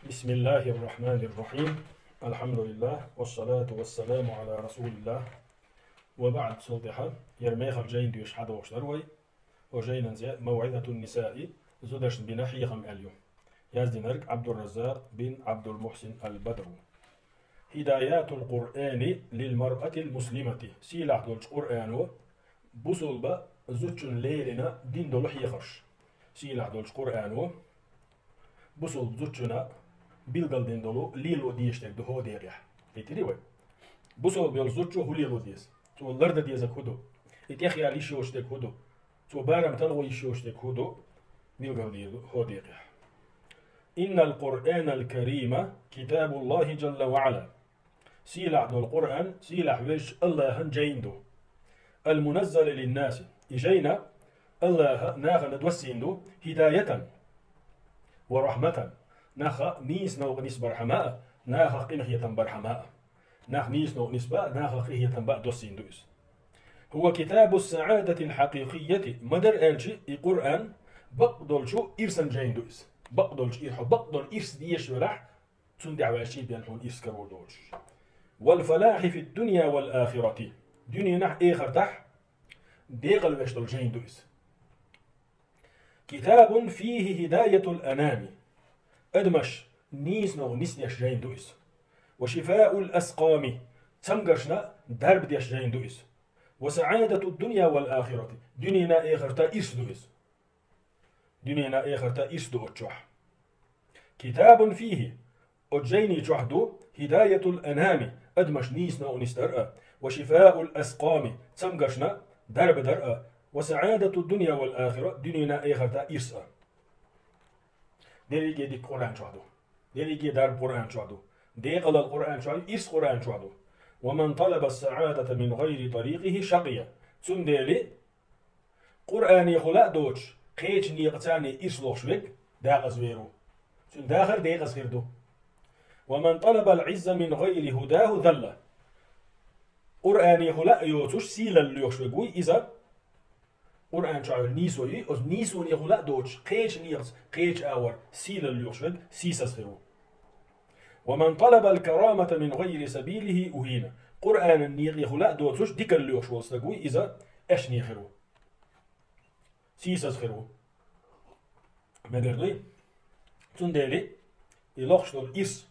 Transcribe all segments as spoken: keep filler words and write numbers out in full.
بسم الله الرحمن الرحيم. الحمد لله والصلاة والسلام على رسول الله. وبعد, цул тӀехьа ер мехала жайна доьшуш хьадогӀуш дара вай. Хьо жайнан цӀе موعظة النساء, зударшна бина хьехам аьлла ю. Яздинарг Ӏабдурраззакъ бин Ӏабдул-Мухьсин аль-Бадр ву. هدايات القرآن للمرأة المسلمة. Сийлахь долчу Къуръано бусулба зудчунна лерина дина долу хьехарш. Сийлахь долчу Къуръано бусулба зудчунна билгалдина долу лело дезаш дерг ду хӀокху декъехь. Хетирий вай? Бусулба йолу зудчо хӀун лело деза? Цо лардан дезарг хӀун ду? И тӀехъяла йиш йоцуш дерг хӀун ду? Цо барам талхо йиш йоцуш дерг хӀун ду? Билгалдийр ду хӀокху декъехь. إن القرآن الكريم كتاب الله جل وعلا. Сийлахь долу Къуръан, сийлахь везачу АллахӀан жайна ду. المنزل للناس. И жайна АллахӀа нахана доссийна ду, هداية ورحمة. Наха нийса новкъа нисбархьама а, нахах къинхетам бархьама а. Нах нийса новкъа нисба а, нахах къинхетам ба а доссийна ду иза. هو كتاب السعادة الحقيقية. Ма-дарра аьлча, и Къуръан бакъдолчу ирсан жайна ду иза. Бакъдолчу ир-, хьо бакъдолу ирс дезаш велахь, цунна тӀехь ваьшший бен хьуна ирс карор доцуш. والفلاح في الدنيا والآخرة. Дуьненахь, эхартахь декъалвеш долу жайна ду иза. كتاب فيه هداية الأنام. Адамаш нийса новкъа нисдеш жайна ду иза. وشفاء الأسقام. Цамгаршна дарба деш жайна ду иза. وسعادة الدنيا والآخرة. Дуьненан, эхартан ирс ду иза. Дуьненан, эхартан ирс ду оцу чохь. كتاب فيه. Оцу жайни чохь ду هداية الأنام, адамаш нийса новкъа нисдар а, وشفاء الأسقام, цамгаршна дарба дар а, وسعادة الدنيا والآخرة, дуьненан, эхартан ирс а. Дерриге дика Къуръан чохь ду. Дерриге дарба Къуръан чохь ду. Декъалалла Къуръан чохь ю, ирс Къуръан чохь ду. ومن طلب السعادة من غير طريقه شقي. Цундела Къуръанехула а доцуш, кхечу некъаца ирс лохуш верг декъаза вер ву. Цуьнан дахар декъаза хир ду. ومن طلب العز من غير هداه ذل. Къуръанехула а йоцуш, сийлалла лоьхуш верг вуй иза. Къуръан чохь йолу нийсо юй, оцу нийсонехула а доцуш, кхечу некъаца, кхечу агӀор сийлалла лоьхуш верг сийсаз хир ву. ومن طلب الكرامة من غير سبيله أهين. Къуръанан некъехула а доцуш, дикалла лоьхуш волу стаг вуй иза, эшне хир ву. Сийсаз хир ву. Мегар дуй? Цундела и лохуш долу ирс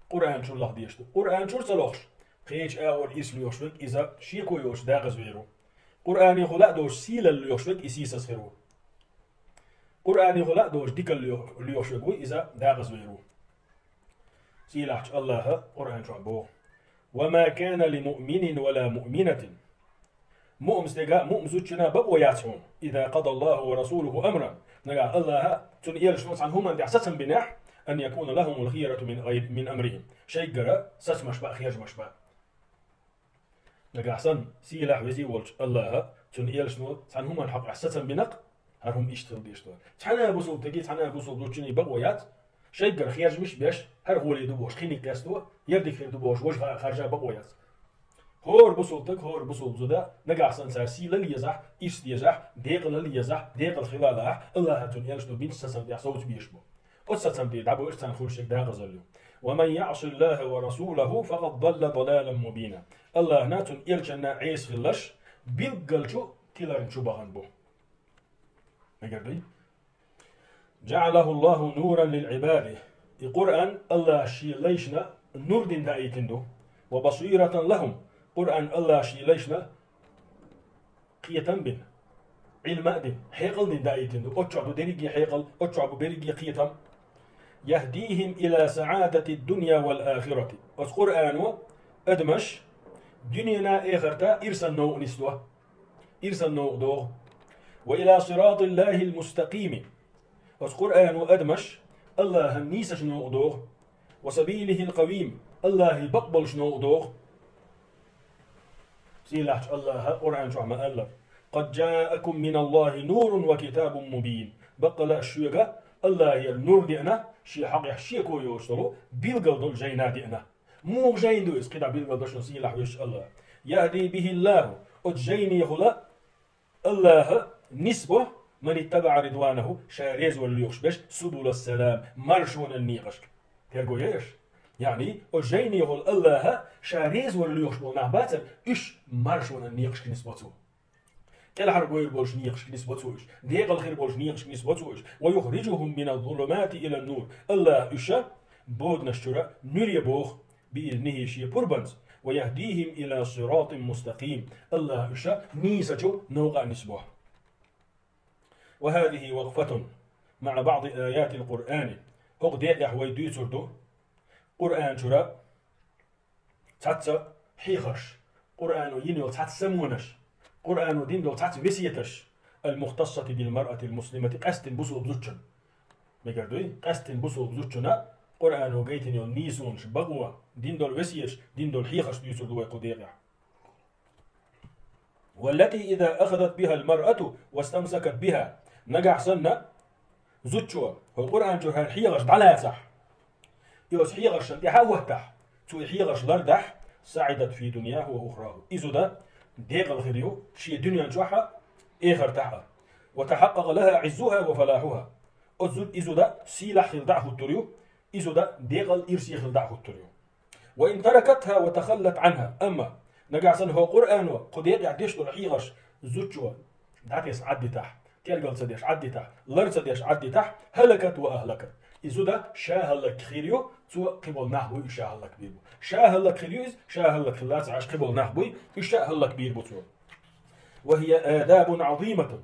Къуръан чуьра лаха дезаш ду. Къуръан чуьра ца лохуш, кхечу агӀор ирс лоьхуш верг иза шеко йоцуш декъаза вер ву. Къуръанехула а доцуш, сийлалла лоьхуш верг и сийсаз хир ву. Къуръанехула а доцуш, дикалла лоьхуш верг вуй иза декъаза вер ву. Сийлахьчу АллахӀа Къуръан чохь боху: وما كان لمؤمن ولا مؤمنة. Муъмин стеган а, муъмин зудчунна а бакъо яц хьуна, إذا قضى الله ورسوله أمرا. Нагахь АллахӀа, цуьнан элчано цхьана хӀуманна тӀехь сацам бинехь, أن يكون لهم الخيرة من غير، من أمرهم. Шайгара сацамаш бан, хержамаш бан. Нагахь санна, сийлахь везий волчу АллахӀа, цуьнан элчано цхьана хӀуманна хьокъехь сацам бина-кх, хӀара хӀума иштта хила дезаш ду. Цхьана а бусулба стеган, цхьана а бусулба зудчунна бакъо яц, шайгара хержамаш беш, хӀара гӀоле ду бохуш, кхиниг къесто, ерриг хир ду бохуш, важа харжа бакъо яц. ХӀора бусулба стаг, хӀора бусулба зуда, нагахь санна цара сийлалла езахь, ирс дезахь, декъалалла езахь, декъала хила лаахь, АллахӀа, цуьнан элчано бинчу сацам тӀехь совца безаш бу. Оцу сацам тӀера дӀабоьлхуш царна хуьлуш ерг декъазалла ю. ومن يعص الله ورسوله فقد ضل ضلالا مبينا. АллахӀна, цуьнан элчанна Ӏеса хиларш билггал чу тиларна чу бахана бу. Мегар дуй? جعله الله نورا للعباد. И Къуръан АллахӀа шен лайшна нур дина даийтина ду. وبصيرة لهم. Къуръан АллахӀа шен лайшна кхетам бина, Ӏилма а дина, хьекъал дина даийтина ду. Оцу чохь ду дерриге хьекъал, оцу чохь бу берриге кхетам. يهديهم إلى سعادة الدنيا والآخرة. Оцу Къуръано адамаш дуьненан, эхартан ирсан новкъа нисдо. Ирсан новкъа догӀу. وإلى صراط الله المستقيم. Оцу Къуръано адамаш АллахӀан нийсачу новкъа догӀу. وسبيله القويم. АллахӀан бакъболчу новкъа догӀу. Сийлахьчу АллахӀа Къуръан чохь ма-аллара: قد جاءكم من الله نور وكتاب مبين. Баккъала а шуьга АллахӀера нур деана, шен хьокъехь шеко йоцуш долу, билгал долу жайна деана. Муха жайна ду иза, кхидӀа билгал до шуна сийлахь везачу АллахӀа? يهدي به الله. Оцу жайнехула АллахӀа нисбо, من اتبع رضوانه, ша резавалла лоьхуш берш, سبل السلام, маршонан некъашка. Терго еш. Яъни, о жайнехула Аллаха ша реза вар лоьхуш болу нах бацара, уьш маршонан некъашка нисбо цо. КӀелхьарбойр болуш некъашка нисбо цо уьш. Декъал хир болуш некъашка нисбо цо уьш. «Ва юхрижухум мина зулумати ила нур». Аллаха уьш боданаш чуьра нуьре боху, биизнихи шен пурбанца. «Ва яхдихим ила сиратин мустаким». Аллаха уьш нийсачу новкъа а нисбо. «Ва хазихи вакъфатун маъа баъди аятил Къуръани». ХӀокху декъехь вай дуьйцур ду Къуръан чуьра цхьацца хьехарш, Къуръано йина йолу цхьацца самонаш, Къуръано дина долу цхьацца весеташ, «ал-мухтассати бил маръатил муслимати», къаьстина бусулба зудчун. Мегар дуй? Къаьстина бусулба зудчунна Къуръано гайтина йолу нийсонаш, бакъо, дина долу весеташ, дина долу хьехарш дуьйцур ду вай кху декъехь. «Валлати иза ахазат бихал маръату вастамсакат биха». Нагахь санна, зудчо, хӀокху Къуръан чуьра хьехарш дӀалацахь, и оцу хьехаршна тӀаьхьа а хӀоттахь, цо и хьехарш лардахь, «саъидат фи дуньяху ва ухраху». И зуда декъал хир ю шен дуьнен чохь а, эхартахь а. «Ва тахьаккъакъа лаха иззуха ва фалахьуха». Оцу зуда, и зуда сийлахь хилла дӀа а хӀуттур ю, и зуда декъал ирсе хилла дӀа а хӀуттур ю. «Ва ин таракатха ва тахаллат анха». Амма, нагахь санна хӀокху Къуръано кху декъехь деш долу хьехарш зудчо дӀатесна Ӏаддитахь, тергал ца деш Ӏаддитахь, лар ца деш Ӏаддитахь, «хӀалакат ва ахӀлакат». И зуда ша хӀаллакьхир ю, цо кхин болу нах буй уьш ша хӀаллакбийр бу. Ша хӀаллакьхир ю иза, ша хӀаллакьхилла ца Ӏаш кхин болу нах буй, уьш ша хӀаллакбийр бу цо. «Ва хия адабун Ӏазиматун».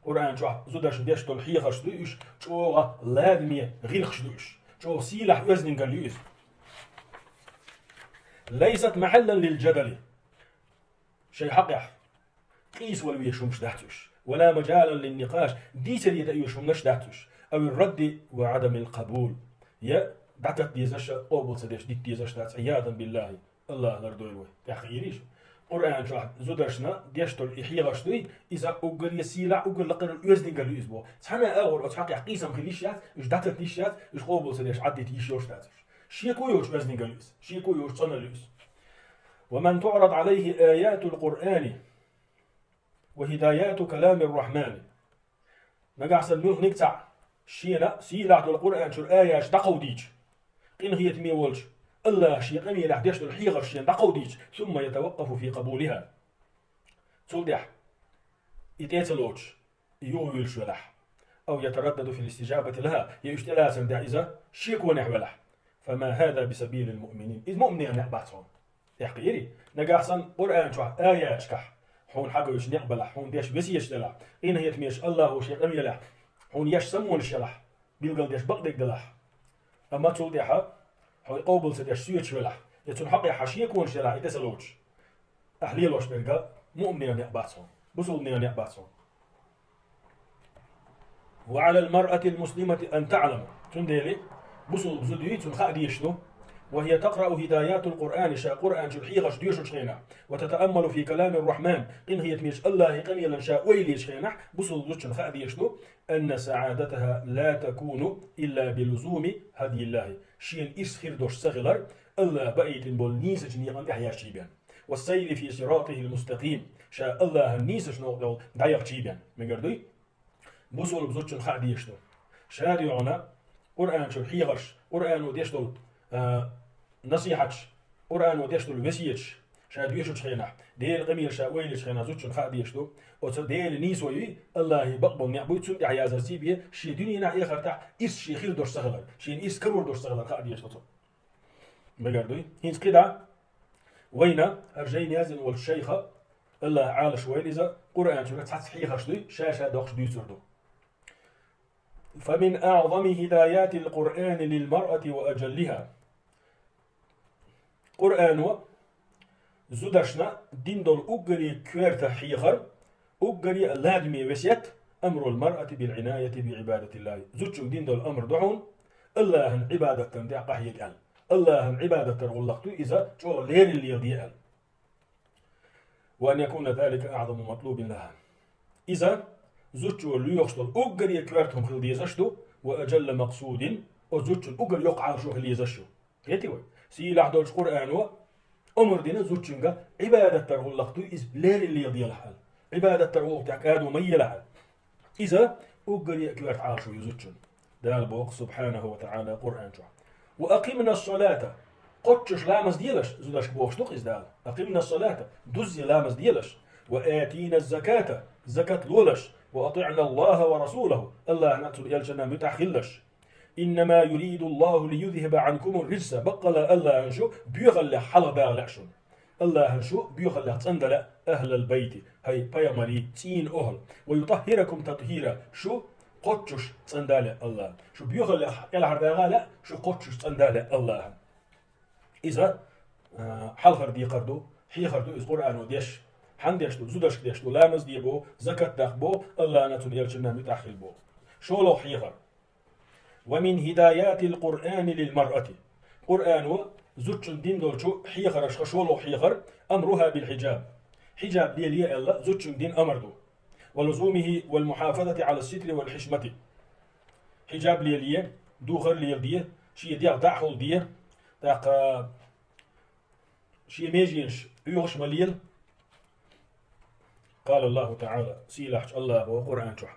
Къуръан чохь зудашна деш долу хьехарш ду уьш, чӀогӀа ладаме гӀиллакхаш ду уьш, чӀогӀа сийлахь оьздангалла ю иза. «Лайсат махьаллан лил джадали». Шайн хьакъехь къийса вала везаш хӀумаш дац уьш. «Ва ла мажалан лин никъаш», дийцаре дан оьшуш хӀуманаш дац уьш. «Ау ир радди ва Ӏадамил къабул». Я дӀататта дезаш а, къобал ца деш дитта дезаш а дац, Ӏиядан биллахи. Аллах лардойла вай. ТӀаккха ириш. Къуръан чохь зудашна деш долу и хьехарш дуй, иза уггаре сийлахь, уггар лакхара оьздангалла ю иза боху. Цхьана а агӀор оцу хьакъехь къийсам хила йиш яц, уьш дӀататта йиш яц, уьш къобал ца деш Ӏаддита йиш йолуш дац уьш. Шеко йолуш оьздангалла ю иза, шеко йолуш цӀаналла ю иза. «Ва ман туӀрад Ӏалайхи аятул Къуръани ва хидаяту каламир Рахьмани». Нагахь санна муьлханиг цхьаъ шена сийлахь долу Къуръан чуьра аяташ дӀакховдийча, къинхетаме волчу Аллаха шен къамелехь деш долу хьехарш шена дӀакховдийча, «сумма ятаваккъафу фи къабулиха». Цул тӀаьхьа и тӀе а ца лоцуш, и юхавуьйлуш велахь, «ау ятараддаду фил истижабати лаха», я уьш тӀелацарна тӀехь иза шеконехь велахь, «фама хаза бисабилил муъминин». Иза муъминийн некъ бац хьуна. ТӀаккха ири, нагахь санна Къуръан чохь аяташкахь хьуна хьагойтуш некъ белахь, хьуна деш весеташ делахь, къинхетамечу Аллахо шен къамелехь хьуна еш самонаш елахь, билгалдеш бакъдерг делахь, амма цул тӀаьхьа хьо и къобал ца деш соьцуш велахь, я цунна хьакъехь хьан шеконаш елахь, и тӀе ца лоцуш, ахь лелош берг муъминийн некъ бац хьуна, бусулбанийн некъ бац хьуна. «Ва Ӏалал маръатил муслимати ан таӀлама». Цундела бусулба зуда юй, цунна хаа дезаш ду. «Ва хия такърау хидаятул Къуръани», ша Къуръан чуьра хьехарш доьшучу хенахь, «ва татааммалу фи каламир Рахьман», къинхетамечу Аллахьан къамелан ша ойла ечу хенахь, бусулба зудчунна хаа дезаш ду, «анна саӀадатаха ла такуну илла би лузуми хадйиллахи». Шена ирс хир долуш ца хилар, Аллаха баийтина болу нийсачу некъан тӀехь яьхчий бен. «Ва сайри фи сиратихил мустаким», ша Аллахьан нийсачу новкъа йолу дӀаяхчий бен. Мегар дуй? Бусулба зудчунна хаа дезаш ду. Ша дуьйхьуна Къуръан чуьра хьехарш, Къуръано деш долу, а, насихьаташ, Къуръано деш долу весеташ, ша доьшучу хенахь, Делан къамелан ша ойла ечу хенахь зудчунна хаа дезаш ду. Оцу Делан нийсо юй, Аллахьан бакъболу некъ буй, цунна тӀехь язар ций бен, шен дуьненахь, эхартахь ирс шен хир долуш ца хилар, шена ирс карор долуш ца хилар хаа дезаш ду цо. Мегар дуй? ХӀинца кхидӀа вайна хӀара жайна яздина волчу шайха, Аллаха Ӏалаш войла иза, Къуръан чуьра цхьацца хьехарш дуй, ша-ша доккхуш дуьйцур ду. «Фа мин аӀзами хидаятил Къуръани лил маръати ва ажаллиха». Къуръано зудашна дина долу уггаре коьрта хьехар, уггаре а ладаме весет, «амрул маръати бил Ӏинаяти би Ӏибадатиллахи». Зудчунга дина долу амр ду хьуна, Аллахьан Ӏибадатан тӀехь къахьега аьлла. Аллахьан Ӏибадат дар гӀуллакх ду иза, чӀогӀа леррина леладе аьлла. «Ва ан якуна залика аӀзама матлубин лаха». Иза зудчо лоьхуш долу уггаре коьрта хӀума хила дезаш ду, «ва ажалла макъсудин», оцу зудчун уггар йоккха Ӏалашо хила езаш ю. Кхетий вай? Сийлахь долчу Къуръано омра дина зудчуьнга Ӏибадат дар гӀуллакх дуй иза леррина леладелахь аьлла. Ӏибадат дар гӀуллакх тӀехь кӀадо ма елахь аьлла. Иза уггаре а коьрта Ӏалашо ю зудчун. Дала боху субхьанаху ва таӀала Къуръан чохь: وأقمنا الصلاة, кхоччуш ламаз делаш, зудашка бохуш ду-кх иза Дала. أقمنا الصلاة, дузза ламаз делаш. وآتينا الزكاة, закат лолаш. وأطعنا الله ورسوله, АллахӀна а цуьнан элчанна а муьтӀахь хилалаш. إنما يريد الله ليذهب عنكم الرجس, баккъала АллахӀна шу боьхаллех хьалха даха лаьа шуна. АллахӀна шу боьхаллех цӀандан лаьа, أهل البيت, хӀай пайхамаран цӀийнан охӀла. ويطهركم تطهيرا, шу кхоччуш цӀандан лаьа АллахӀна. Шу боьхаллех кӀелхьардаха лаьа, шу кхоччуш цӀандан лаьа АллахӀна. Иза, а, хьалхара декхар ду, хьехар ду иза Къуръано деш. ХӀана деш ду? Зудашка деш ду, ламаз де боху, закат даккха боху, АллахӀна а цуьнан элчанна а муьтӀахь хила боху. ШолгӀа хьехар. ومن هدايات القرآن للمرأة. Къуръано зудчунна дина долчу хьехаршха шолгӀа хьехар, أمرها بالحجاب. Хьиджаб лелае аьлла, зудчунна дина амар ду. ولزومه والمحافظة على الستر والحشمة. Хьиджаб лелае, духар леладе, шен дегӀ дӀахьулде, тӀаккха шен меженаш Ӏоьхуш ма лела. قال الله تعالى, сийлахьчу АллахӀа боху Къуръан чохь: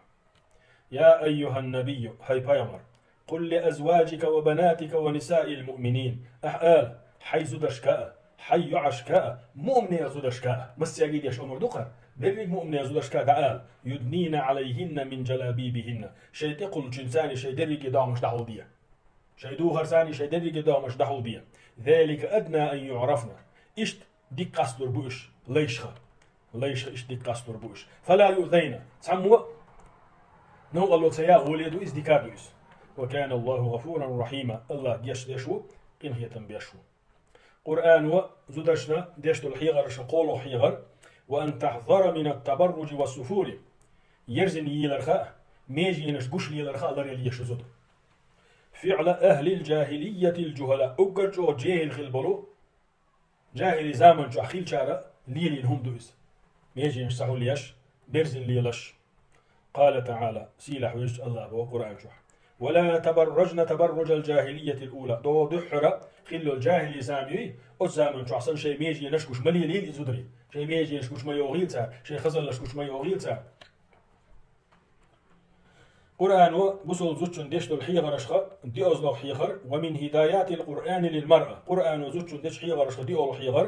يا أيها النبي, хӀай пайхамар, قل لأزواجك وبناتك ونساء المؤمنين, ахьа ала, хьайн зудашка а, хьайн йоӀашка а, муъминех зудашка а, массаьрга деш омра ду-кх хӀара, берриг муъминех зудашка а дӀаала: يدنين عليهن من جلابيبهن, шайн тӀекхуллучуьнца шайн дерриге догӀмаш дӀахьулде. Шайн духарца шайн дерриге догӀмаш дӀахьулде. ذلك أدنى أن يعرفن. Иштта дика къасталур бу уьш лайшха. Лайшха иштта дика къасталур бу уьш. فلا يؤذين. Цхьаммо а новкъарло ца яха гӀоле ду иза, дика ду иза. وكان الله غفورا رحيما. АллахӀ гечдеш ву, къинхетам беш ву. Къуръано зудашна деш долу хьехаршха кхоалгӀа хьехар: وأن تحذر من التبرج والسفور. Ерзина леларх а, меженаш гуш леларх а ларъяла еза зуда. فعل أهل الجاهلية الجهلاء. Уггар чӀогӀа жехӀил хилла болу, жахӀили заман чохь хиллачара лелийна хӀума ду иза. Меженаш ца хьулъеш, берзина лелаш. قال تعالى, сийлахь везачу АллахӀа боху Къуръан чохь: ولا تبرجن تبرج الجاهلية الأولى. ДогӀу дуьххьара хилла йолу жахӀили зама юй, оцу заман чохь санна шайн меженаш гуш ма лелийла и зударий. Шайн меженаш гуш ма йогӀийла цара, шайн хазаллаш гуш ма йогӀийла цара. Къуръано бусалба зудчунна деш долу хьехаршха диозлогӀа хьехар: ومن هدايات القرآن للمرأة. Къуръано зудчунна дечу хьехаршха диолгӀа хьехар: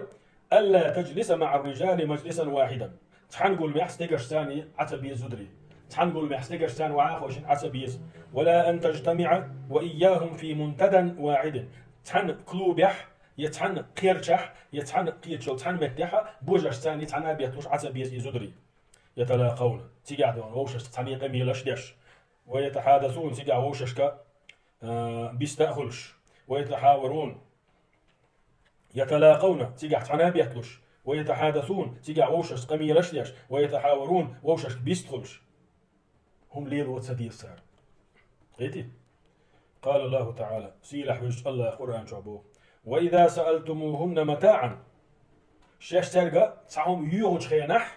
ألا تجلس مع الرجال مجلسا واحدا. Цхьана гуламехь стегашца Ӏа ца беза зударий. Цхьана гуламехь стегашца ваха а ховшина Ӏа ца беза. ولا أن تجتمع وإياهم في منتدى واحد. Цхьана клубехь, я цхьана кхерчахь, я цхьана кхечул цхьана меттехь а божаршца цхьана а бетталуш Ӏа ца беза и зударий. يتلاقون. Цигахь дуьйна вовшашца цхьаьна къамелаш деш. ويتحادثون. Цигахь вовшашка, а, биста а хуьлуш. ويتحاورون. يتلاقون. Цигахь цхьаьна а бетталуш. ويتحادثون. Цигахь вовшашца къамелаш деш. ويتحاورون. Вовшашка биста хуьлуш. ХӀума лело ца деза цара. Кхетий? قال الله تعالى, сийлахь везачу АллахӀа Къуръан чохь боху: وإذا سألتموهن متاعا. Шаьш цаьрга цхьа хӀума йоьхучу хенахь,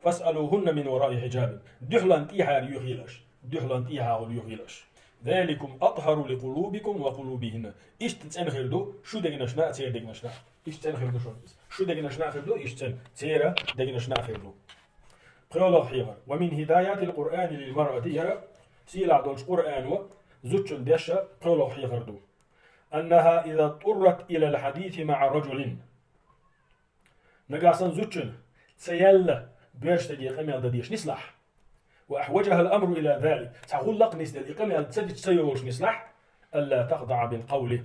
فاسألوهن من وراء حجاب. Дуьхьалан тӀехьара йоьхийла аша. Дуьхьалан тӀехьагӀула йоьхийла аша. ذلكم أطهر لقلوبكم وقلوبهن. Иштта цӀена хир ду шу дегнашна а, церан дегнашна а. Иштта цӀена хир ду шуна иза. Шу дегнашна а хир ду иштта цӀена, церан дегнашна а хир ду. ПхоьалгӀа хьехар. ومن هدايات القرآن للمرأة, яра сийлахь долчу Къуръано зудчунна деш а пхоьалгӀа хьехар ду. أنها إذا اضطرت إلى الحديث مع رجل. Нагахь санна зудчунна ца яьлла боьрша стаге къамел дан дезаш нислахь. وأحوجها الأمر إلى ذلك. Цхьа гӀуллакх нисделла и къамел ца дича ца йолуш нислахь. ألا تخضع بالقول.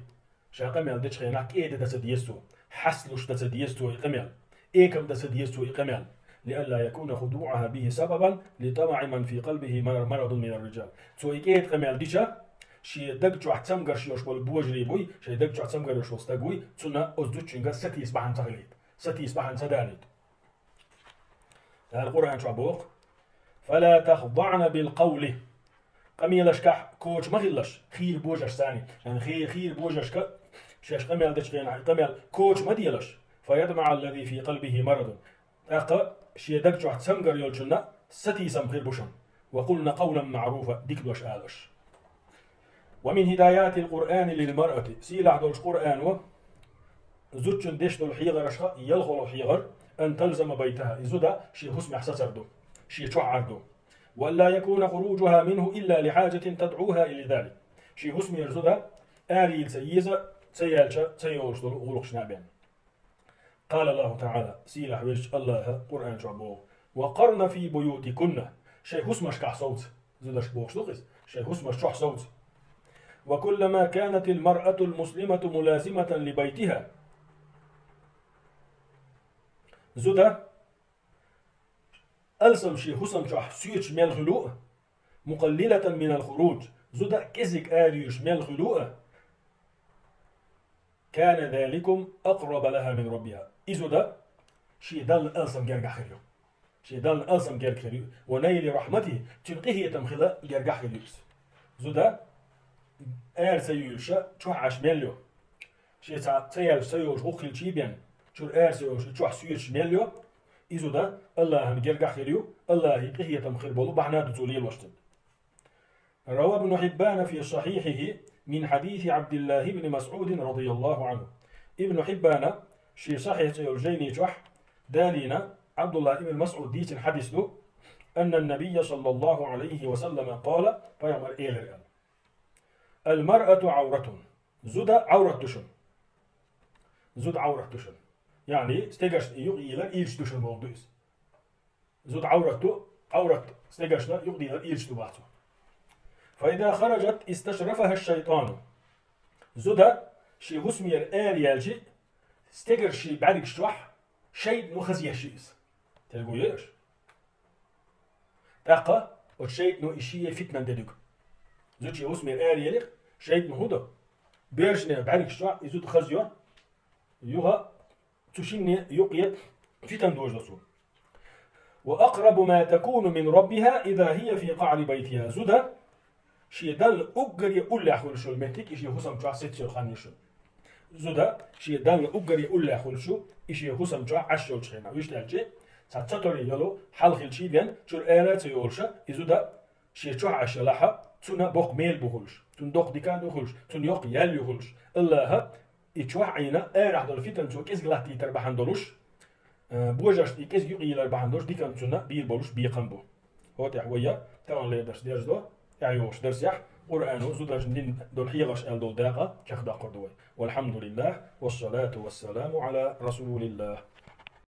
Ша къамел дечу хенахь кӀеда дан ца деза цо, хьасталуш дан ца деза цо и къамел, экам дан ца деза цо и къамел. لئلا يكون خضوعها به سببا لطمع من في قلبه مر-، مرض من الرجال. Цо и кӀеда къамел дича, шен даг чохь цамгарш йолуш болу божарий буй, шен даг чохь цамгар йолуш волу стаг вуй, цунна оцу зудчуьнга сатийса бахьана ца хилийта, сатийса бахьана ца далийта. Дала Къуръан чохь боху: فلا تخضعن بالقول. Къамелашкахь коча ма хилалаш, хийра божаршца. Шайн хи-, хийра божаршка шаьш къамел дечу хенахь къамел коча ма делаш. فيطمع الذي في قلبه مرض. ТӀаккха шен даг чохь цамгар йолчунна сатийсам хир бу шуна. وقلن قولا معروفا, дика дош ала аша. ومن هدايات القرآن للمرأة, сийлахь долчу Къуръано зудчунна деш долу хьехаршха ялхолгӀа хьехар: أن تلزم بيتها, и зуда шен хӀусамехь сацар ду, шен чохь Ӏар ду. وألا يكون خروجها منه إلا لحاجة تدعوها لذلك. Шен хӀусамера зуда Арийла ца еза, ца яьлча, ца йолуш долу гӀуллакхаш набен. قال الله تعالى, сийлахь везачу Аллаха Къуръан чохь боху: «وقرن في بيوتكن», шайн хӀусамашкахь совца, зудаш бохуш ду иза, шайн хӀусамаш чохь совца. «وكلما كانت المرأة المسلمة ملازمة لبيتها». Зуда алсам шен хӀусам чохь соьцуш мел хуьлу а, «مقللة من الخروج», зуда кӀезиг араюьйш мел хуьлу а, «كان ذلكم أقرب لها من ربها». И зуда шен Далла алсам гергахь хир ю. Шен Далла алсам герга хир ю. «ونيل رحمته», цуьнан къинхетам хила гергахь хир ю иза. Зуда ара ца юьйлуша чохь Ӏаш мел ю. Шен ца, ца яьлча ца йолуш гӀуллакх хилчий бен, чуьра ара ца йолуш и чохь соьцуш мел ю, и зуда Аллахьан гергахь хир ю, Аллахьан къинхетам хир болу бахьана ду цо лелош дерг. روى ابن حبان في صحيحه من حديث عبد الله بن مسعود رضي الله عنه. Ибн Хьиббана шен Сахьихь цӀе йолу жайни чохь далийна Ӏабдулла ибн МасӀуд дийцина хьадис ду, أن النبي صلى الله عليه وسلم قال, пайхамар элира аьлла: «المرأة عورة». Зуда Ӏаврат ду шуна. Зуда Ӏаврат ду шуна. Яъни, стегашна юкъа йийлар ийрча ду шуна бохург ду иза. Зуда Ӏаврат ду, Ӏаврат стегашна юкъа дийлар ийрча ду боху цо. «فإذا خرجت استشرفها الشيطان». Зуда шен хӀусамера ара яьлча, стегара шен бӀаьргаш чохь шайтӀано хаза еш ю иза. Терго еш. ТӀаккха оцу шайтӀано и шен фитнан де дуьгу. Зуда шен хӀусамера ара елира, шайтӀано хӀун до? Берашна бӀаьргаш чохь и зуда хаза йо, юха цу шинне юкъе фитан дожо цо. «وأقرب ما تكون من ربها إذا هي في قعر بيتها». Зуда шен Далла уггаре уллехь хуьлуш йолу меттиг и шен хӀусам чохь сецна йолу хан ю шуна. Зуда шен Далла уггаре уллехь хуьлуш ю и шен хӀусам чохь Ӏаш йолчу хенахь. Вуьшта аьлча, цхьа ца тори йолу хьал хилчий бен, чуьра ара а ца йолуша, и зуда шен чохь Ӏаш ялахьа, цунна боккха мел бу хуьлуш, цунна доккха дика а ду хуьлуш, цунна йоккха ял ю хуьлуш. Аллаха и чохь Ӏийна, арахь долу фитан цо кӀезиг латтийтар бахьана долуш, э, божаршна и кӀезиг юкъа йийлар бахьана долуш, диканца цунна бийр болуш бекхам бу. ХӀокху тӀехь вай таханлера дарс дерзадо, тӀаьхьа йогӀучу дарсехь Къуръано зударшна дина долу хьехарш аьлла долу дакъа чекхдоккхур ду вай. والحمد لله، والصلاة والسلام على رسول الله.